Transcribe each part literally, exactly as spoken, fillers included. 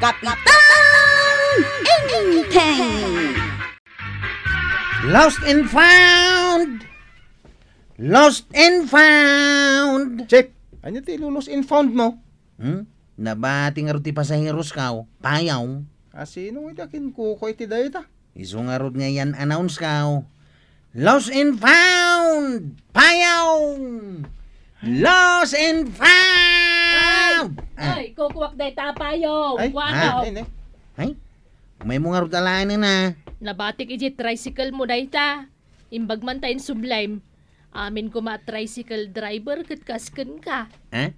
Kapitan Enteng! Lost and found! Lost and found! Chief, ania ti lost and found mo? Hmm? Nabati ngarud ti pasaheros kaw, payaw. A, sino iti akinkuko iti dayta? Isu ngarud nga i-announce kaw. Lost and found! Payaw! Lost and found! Ay, Ah. ay, kukuak dayta, payaw. Ay, Kuak ah, ako. Ay, ne. Ay, umay mo ngarud alaen na. Nabatik iti tricycle mo dayta. Imbag man ta insublim. Amin koma a tricycle driver ket kas kenka. Eh?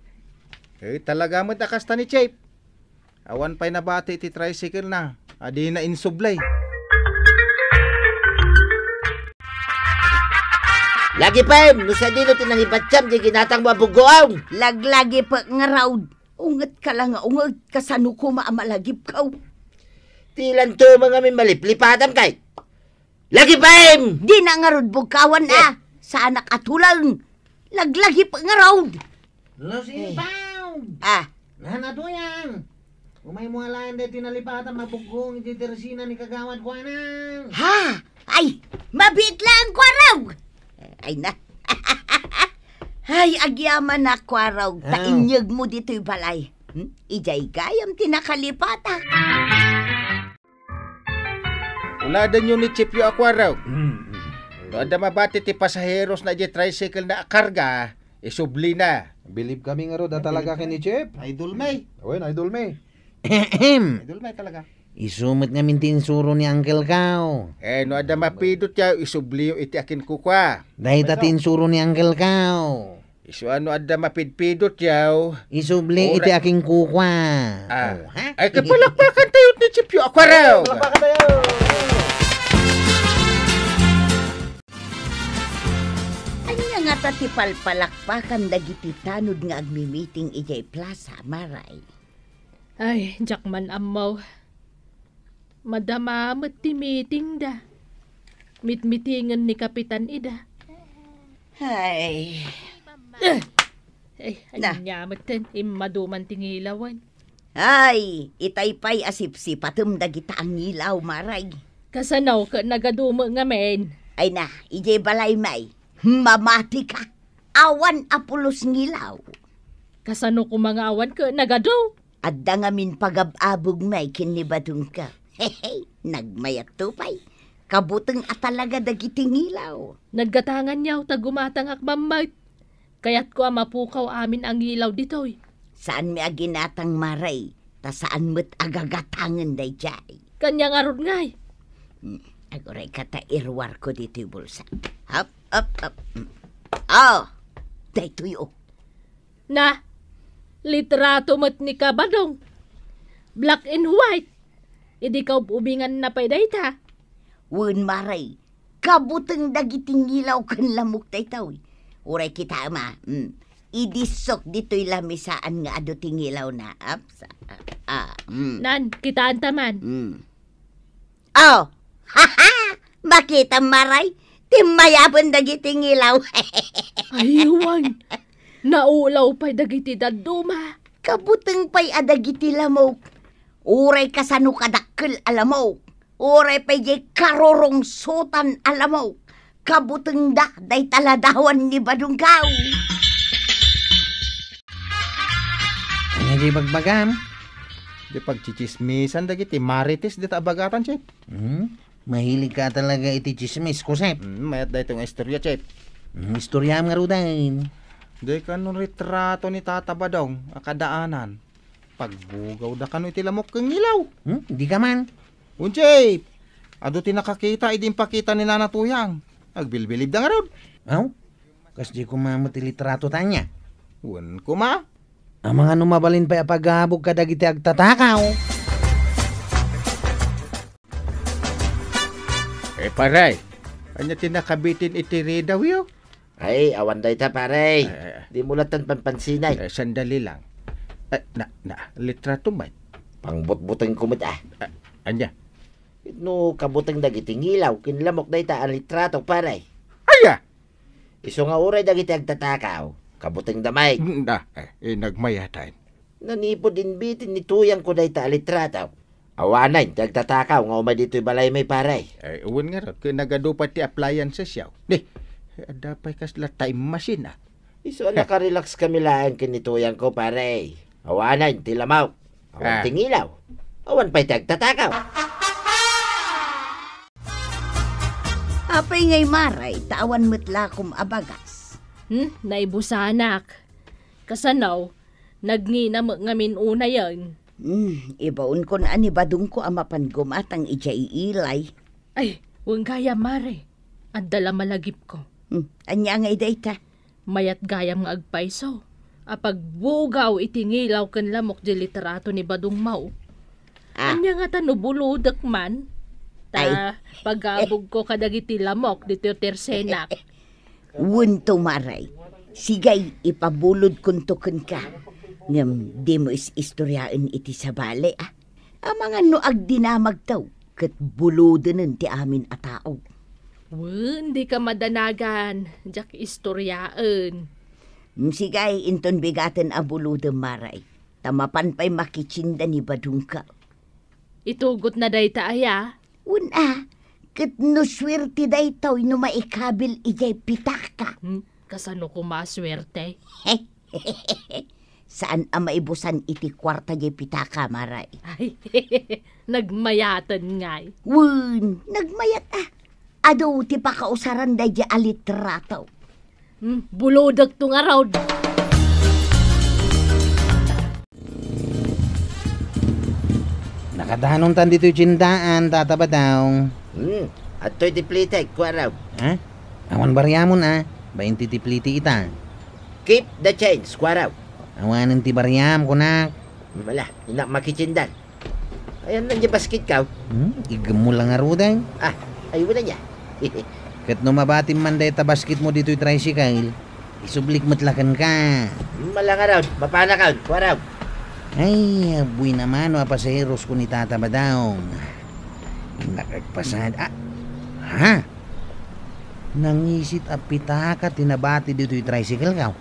Eh, talaga met a kasta ni Chief. Awan pay nabati ti tricycle na, a dina insubli. Lagipem, no sadino ti nangibatiam di ginatang mo a buggoam? Laglagipek ngarud. Ungetka la nga unget, kasano koma a malagipkaw? Ti lanto mo ngamin maliplipatam kay. Lagipem! Dina ngarud bugkawan, Eh. ah. Saanak a tuleng. Laglagipek ngarud. Lost and Eh. found! Ah. Nana to yan! Umay mo alaen deti nalipatan, mabugong iti tersina ni Kagawad Juanan! Ha? Ay, mabiit lang, Kuarog! Ay na. Ay, agyaman na, Kuarog. Ta Ah. inyeg mo ditoy balay. Hmm? Ijay gayam ti nakalipata. Uladenyo ni Chief yo a Kuarog. Mm, mm. No adda mabati ti pasaheros na ijay tricycle na a karga, isubli na. Bilib kami ngarud a talaga ken ni Chief. Idol mi. Wen, idol mi. Ahem. Idol mi talaga. Isu met ngamin ti insuro ni Uncle Kao. Eh, no adda mapidot yaw, isubliyo iti akinkukua. Dayta ti insuro ni Uncle Kao. Isu a no adda mapidpidot yaw. Isubli Ora- iti akinkukua. Ah. Oh, ha? Ay, kapalakpakan tayo ni Chief yo a Kuarog. Palakpakan tayo. Ania ngata ti palpalakpakan dagiti tanod nga agmimiting idiay plaza, Maray? Ay, diak man ammo. Madama met ti meeting da. Mitmitingen ni Kapitan ida. Ay. Eh! Ay, Na. Ania met ten, immadu man ti ngilawen. Ay, itay pay a sipsipatem dagita a ngilaw, Maray. Kasano ket nagadu met ngamin? Ay na, idiay balay may. Mamatika. Awan a pulos ngilaw. Kasano koma nga awan ket nagadu? Adda ngamin pagab-abog may ken ni Badongko. Hehe, nagmayat to pay. Kabuteng a talaga dagiti ngilaw. Naggatangan yaw ta gumatangak mammet. Kayatko a mapukaw amin a ngilaw ditoy. Saan mi a ginatang, Maray, ta saan met a gagatangen daydiay. Kaniang ngarud ngay? Hmm, aguray ka ta iruarko ditoy bulsa. Hop, hop, hop. Hmm. Oh, daytoy, oh. Na, litrato met ni Kabadong. Black and white. Idi kaub-ubingan na pay dayta. Wen, Maray, kabuteng dagiti ngilaw ken lamok daytoy. Uray kitaem a, mm, idissok ditoy lamisaan nga adu ti ngilaw na. Aps, ah, ah, mm. Nan, kitaenta man. Mm. Oh! Makita, Maray, timmayaben dagiti ngilaw. Ay, wen. Naulaw pay dagiti dadduma. Kabuteng pay a dagiti lamok. Uray kasano kadakkel a lamok. Uray pay diay karurungsotan a lamok. Kabutengda dayta ladawan ni Badongko. Ania di bagbagam? Di pagtsitsismisan dagiti marites dita a bagatan, Chief. Hmm? Mahilig ka talaga iti tsismis, Kusep. Hmm, mayat daytoy nga istorya, Chief. Hmm, istorya nga ruden. Di kano retrato ni Tata Badong a kadaanan. Pagbugawda kano iti lamok ken ngilaw. Hmm? Di ka man. Wen, Chief. Adu ti nakakita idi impakita ni Nana Tuyang. Agbilbilibda ngarud. Aw? Kasdi koma met ti litrato ta ania? Wen koma. Amangan no mabalin pay a pagabog kadagiti agtatakaw. Eh, pare, ania ti nakabitin iti ridaw yo? Ay, awan dayta, pare. Ay, ay, ay. Di mo lattan pampansinay. Eh, sandali lang. Eh, na, na, litrato met. Pangbutbuteng ko met, ah. Ah, ania? No kabuteng dagiti ngilaw, ken lamok dayta a litrato, pare. Aya! Isu nga uray dagiti agtatakaw, kabutengda met. Mm, ah, eh, eh, nagmayatan. Nanipud inbitin ni tuyangko dayta a litrato. Awanen ti agtatakaw nga umay ditoy balaymi, pare. Ay, wen ngarud, ket nagadu pay ti appliances yaw. Ni, adda pay kasla time machine, ah. Isu a nakarelax kami laeng ken ni tuyangko, pare. Awanen ti lamok. Awan Ah. ti ngilaw. Awan pay ti agtatakaw. Apay ngay, Mare, ta awan met lakom a bagas? Hmm, naibusanak. Kasano, nagngina met ngamin unayen? Hmm, ibaonkon a ni badongko a mapan gumatang idiay ilay. Ay, wen gayam, Mare. Adda la malagipko. Hmm, ania ngay dayta? Mayat gayam nga agpayso a pagbugaw iti ngilaw ken lamok di litrato ni badongmo. Ah. Ania ngata no bulodek man? Ta Ay. pagabugko kadagiti lamok ditoy tersenak. Wen to, Mare. Sige, ipabulodkonto kenka. Ngem dimo is-istoriaen iti sabali, ah. Amangan no agdinamagto ket bulodenen ti amin a tao. Wen, dika madanagan, diak istoriaen. Mm, sige, inton bigaten a bulodem, Mare, ta mapan pay makitienda ni badongko. Itugotna dayta aya? Wen a, ket no suerte daytoy no maikabil idiay pitaka. Hmm, kasano koma a suerte? Saan a maibusan iti kuarta diay pitaka, Mare. Ay, nagmayaten ngay. Wen, nagmayat a. Adu ti pakausaran daydiay a litrato. Hmm, bulodekto ngarud. Nakadanontan ditoy tiendaan, Tata Badong. Hmm, adtoy ti plitek, kuarog. Ha? Awan bariamon a, bainte ti pliti ita. Keep the change, kuarog. Awanen ti bariam, kunak. Mala, innak makitiendan. Ayan lang di basketko. Hmm? Igem mo lang ngaruden. Ah, ay, wala niya. Ket no mabatim man dayta basketmo ditoy tricycle, isublik met la kenka. Mala ngarud, mapanakon, kuarog. Ay, buena mano a pasaheros ko ni Tata Badong. Nakagpasad, ah, ha? Nangisit a pitaka ti nabati ditoy tricycle ko.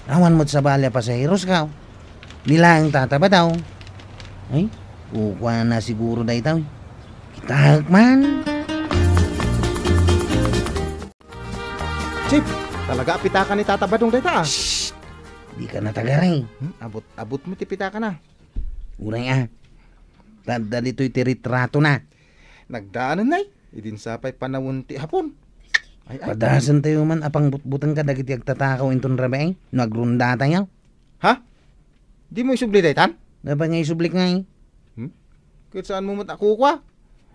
Awan met sabali a pasaheros ko. Ni laeng Tata Badong. Ay, kukuana siguro dayta. Kitaek man. Chief, talaga a pitaka ni Tata Badong dayta, ah. Shh! Dika natagaray. Hmm, abut, abut mo ti pitakana. Uray, ah. Ta adda ditoy ti ritratona. Nagdaanen, nay. Idin sa pay panawen ti Hapon. Ay, ay. Padasentayo man a pangbutbuteng kadagiti agtatakaw inton rabii, no agrondatayo. Ha? Dimo isubli daytan? Apay nga isublik ngay? Hmm? Ket saanmo met a kukua?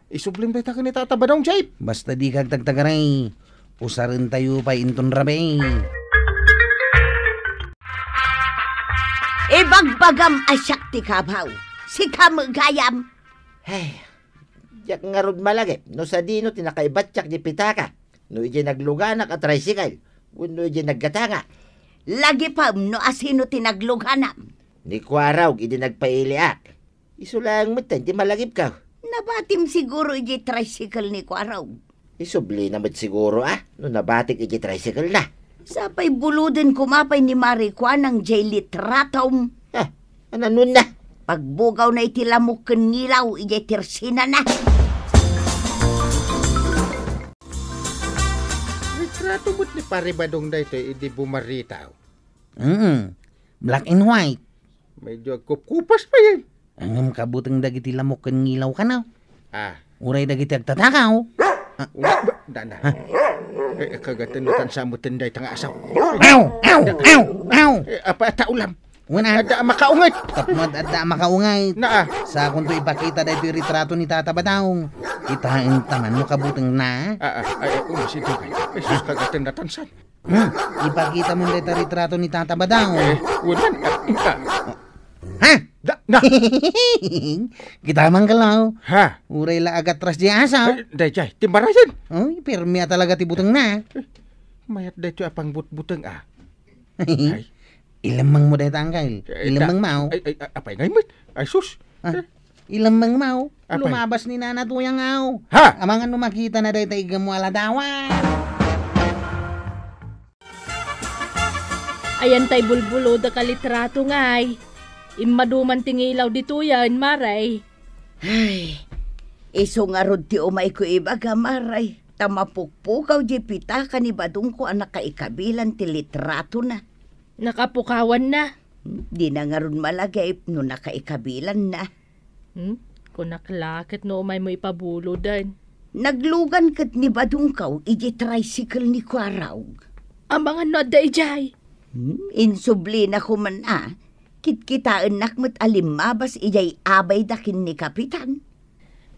Isublim dayta ken ni Tata Badong, Chief. Basta dika agtagtagaray. Usarentayo pay inton rabii. Ibagbagam a siak ti kabaw. Sika met gayam. Ay, diak ngarud malagip no sadino ti nakaibatiak di pitaka, no idiay nagluganak a tricycle, wenno idiay naggatanga. Lagipem no asino ti nagluganam. Ni Kuarog idi nagpailiak. Isu laeng metten ti malagipko. Nabatim siguro idiay tricycle ni Kuarog. Isublina met siguro, ah, no nabatik iti tricycle na. Sapay buloden koma pay ni Mare Kuanang jay litratom. Ah, ananonna? Pagbugawna iti lamok ken ngilaw idiay tersenana. Litrato met ni Pare Badong daytoy idi bumaritaw. Mm. Black and white. Medyo agkupkupas pay. Ngem kabuteng dagiti lamok ken ngilaw kano. Ah. Uray dagiti agtatakaw. Ah. Uy, ba, dana. Ha? Eh, kagaten no tan sa muten dayta nga asaw. Aw! Aw! Aw! Aw! Eh, apa, ta ulam? Wen a. Adda a makaunget. Tapno ad-, adda a makaunget. Naa. Sakonto ipakita daytoy retrato ni Tata Badong. Kitaen ta man no kabutengna. Ah, ah, ay, ay, uy, sige. Jesus, kagaten na tan sa. Hmm, ipakita mo dayta retrato ni Tata Badong. Eh, wen man. Ah, ah. Ha? Da, na. Kita man kalaw. Ha? Uray la agatras di asaw. Eh, dayjay, timbarayan. Uy, pirmi a talaga ti butengna. Eh, mayat daytoy a pangbutbuteng, ah. Ay. Ilemmeng mo dayta, angkel. Eh, ilemmeng da-, mo. Ay, ay, ay, apay ngay met? Ay, sus. Ah. Eh. Ilemmeng mo. Apay? Lumabas ni Nana Tuyang, aw. Ha? Amangan no makita na dayta igem mo a ladawan. Ayan tay bulbulodek a litrato ngay. Immadu man ti ngilaw ditoyen, Mare. Ay, isu ngarud ti umayko ibaga, Mare, ta mapukpukaw diay pitaka ni badongko a nakaikabilan ti litratona. Nakapukawanna? Dina ngarud malagip no nakaikabilanna. Hmm? Kunak la ket no umaymo ipabuloden. Naglugan ket ni badongko idiay tricycle ni Kuarog. Amangan no adda idiay? Hmm? Insublina koman a. Kitkitaennak met a limmabas idiay abayda ken ni Kapitan.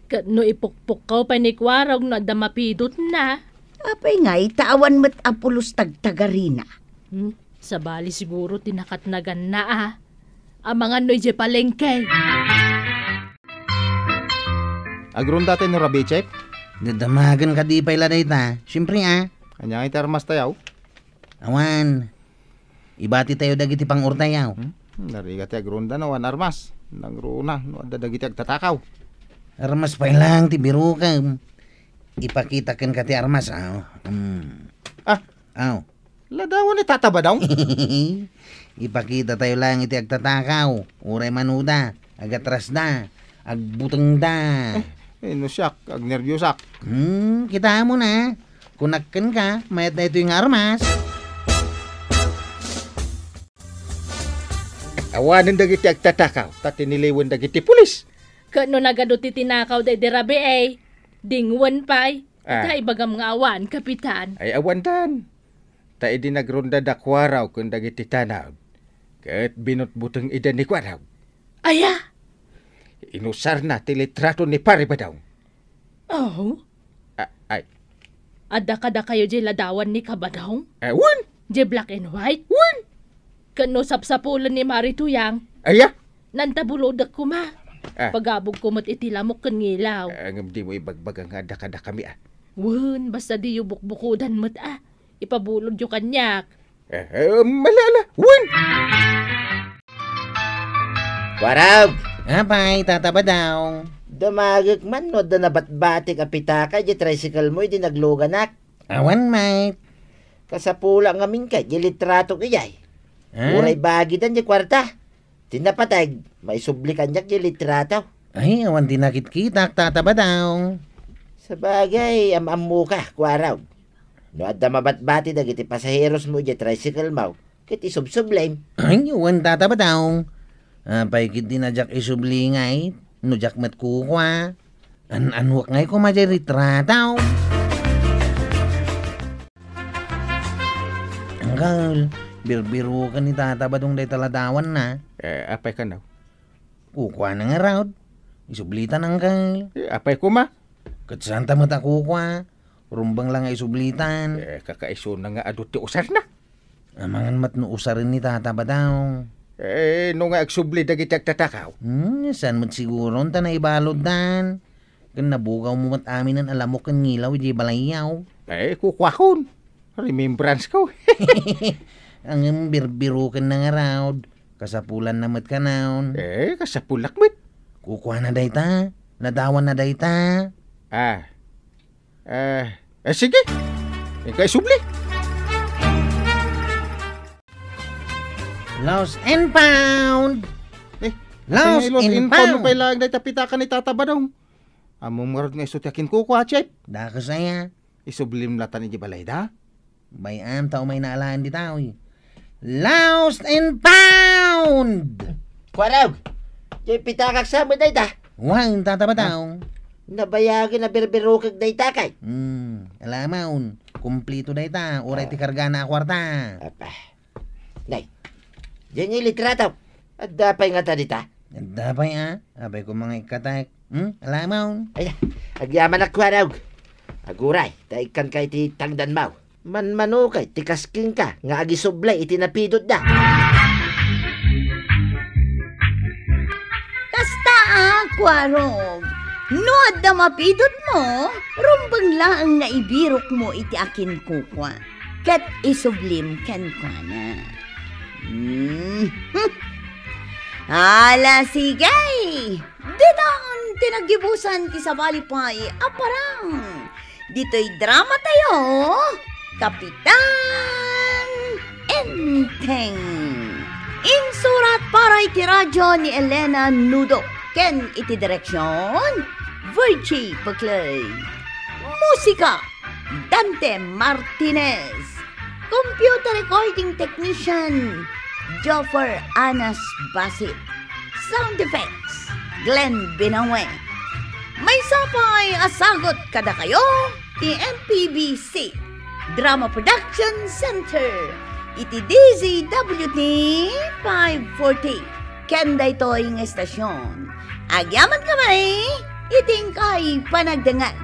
Ket no ipukpukkaw pay ni Kuarog no adda mapidotna? Apay ngay ta awan met a pulos tagtagarina. Hmm? Sabali siguro ti nakatnaganna a. Amangan no idiay palengke. Agronda tayo no rabichep? Dadamagan kadi pay la dayta. Siyempre, a. Ania nga iti armas tayo? Awan. Ibati tayo dagiti pang-ortayaw. Hmm? Narigat ti agronda no awan armas. Nangruna no adda dagiti agtatakaw. Armas pay lang ti birokem. Ipakita kenka ti armas, aw. Hmm. Ah, Aw. Ladawan ni Tata Badong? Ipakita tayo lang iti agtatakaw. Uray manuda, agatrasda, agbutengda. Eh, no siak, agnerviosak. Hmm, kitaem na. Kunak kenka, mayat daytoy nga armas. Awanen dagiti agtatakaw, ta tiniliwen dagiti pulis. Ket no nagadu ti tinakaw daydi rabii, dingwen pay. Ah. Ita ibagam nga awan, Kapitan. Ay, awandan. Ta idi nagronda da Kuarog ken dagiti tanod, ket binutbuteng ida ni Kuarog. Aya? Inusarna ti litrato ni Pari Badong. Oh? A-, ay. Adda kadakayo diay ladawan ni Kabadong? Eh, wen! Diay black and white? Wen! Ken no sapsapulen ni Mari Tuyang? Aya? Nantabulodek koma. Ah. Pagabugko met iti lamok ken ngilaw. Ah, ngem dimo ibagbaga nga adda kadakami, ah. Wen, basta diyo bukbukodan met, ah. Ipabulodyo kaniak. Eh, eh, mala, ala. Wen! Kuarog! Apay, Tata Badong. Dumagek man no adda nabatbatik a pitaka diay tricycle mo idi nagluganak. Awan, mate. Kasapula ngamin kay diay litratok idiay. Ah? Uray bagidan diay kuarta. Ti napateg, maisubli kaniak diay litrato. Ay, awan ti nakitkitak, Tata Badong. Sabagay, am-ammoka, Kuarog. No adda mabatbati dagiti pasaheros mo idiay tricycle mo, ket isubsublim. Ay, wen, Tata Badong. Apay ket di na diak isubli ngay, no diak met kukua. An-anuak ngay koma diay litrato. Angkel, birbiroken ni Tata Badong dayta ladawanna. Eh, apay kano? Kukuana ngarud. Isublitan, angkel. Eh, apay koma? Ket saan ta met a kukua. Rumbeng la nga isublitan. Eh, kakaisuna nga adu ti usarna. Amangan met no usaren ni Tata Badong. Eh, no nga agsubli dagiti agtatakaw? Hmm, saan met siguron ta naibaluddan. Ken nabugawmo met aminen a lamok ken ngilaw idiay balayyo. Eh, kukuakon. Remembrance ko. Ngem birbirokenna ngarud. Kasapulanna met kano. Eh, kasapulak met. Kukuana dayta. Ladawanna dayta. Ah. Eh, eh, sige. Inka isubli. Lost and found. Eh, Lost and found. Pay laeng dayta pitaka ni Tata Badong. Ammom ngarud nga isu ti akinkukua, Chef? Dakes aya. Isublim latan idiay balayda? Bay-am ta umayna alaen dita, oy. Lost and found! Kuarog! Diay pitakak sa met dayta? Wen, Tata Badong. Nabayagen a birbirokek dayta kay? Hmm, alamon. Kumplito dayta, uray ti kargana a kuarta. Apa. Nay, diay nga ilitrato. Adda pay ngata dita? Adda pay, a? Apay koma nga ikkatek. Hmm? Alamon. Ay, agyamanak, Kuarog. Aguray, ta ikkanka iti tangdanmo. Manmano kay ti kas kenka nga agisubli iti napidotda. Kasta a, Kuarog. No adda mapidotmo, rumbeng laeng nga ibirokmo iti akinkukua. Ket isublim kenkuana. Hmm. Ala, sige! Ditan ti naggibusan ti sabali pay a parang. Ditoy drama tayo, Kapitan Enteng. Insurat para iti radio ni Elena Nudo ken iti direksion, Virgie Peclay. Musika, Dante Martinez. Computer recording technician, Joffer Anas Basit. Sound effects, Glenn Binawe. Maysa pay a sagut kadakayo ti M P B C Drama Production Center iti D Z W T five forty. Ken daytoy nga estasion, agyamankami iti inkay panagdengngeg.